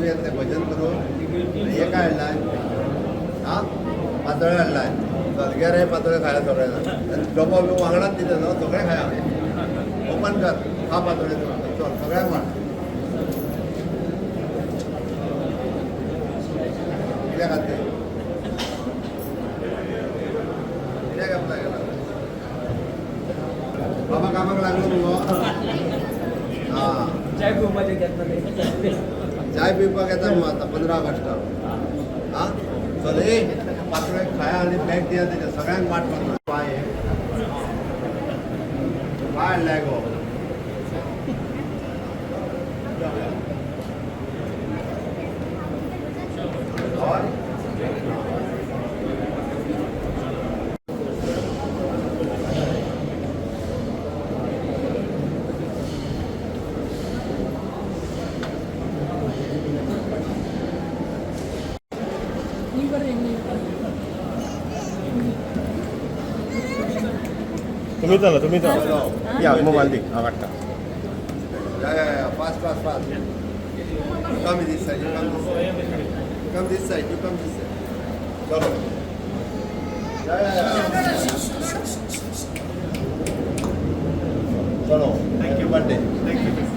येतले भजन करून. हे काय हाडलाय? आं, पातोळ्यो हाडलाय. चल घे रे, पातोळ्यो खाया सगळे जाण. डबो बी वांगडाच दिता न्हू, सगळे खाया. ओपन कर, खा पातोळ्यो. चल, सगळ्यांक वांट. कित्याक खाते? कित्याक अप्लाय केला? बाबा कामाक लागलो मुगो. हां. चाय पिवपाचें घेतलं. चाय पिवपाक येता मग आता 15 ऑगस्टाक. हां, चल, ए पातोळे खाया आनी बॅग दिया तेच्या. सगळ्यांक वाट पातोळे. पाय हे पाय हाडलाय गो. हय. तुम्ही चला, तुम्ही चला. या, मोबाईल दी, हांव काडटा. Yeah, fast, fast, fast. Come this side, you come this side. You come this side, you come this side. चलो. Yeah. चलो. Thank you, birthday. Thank you.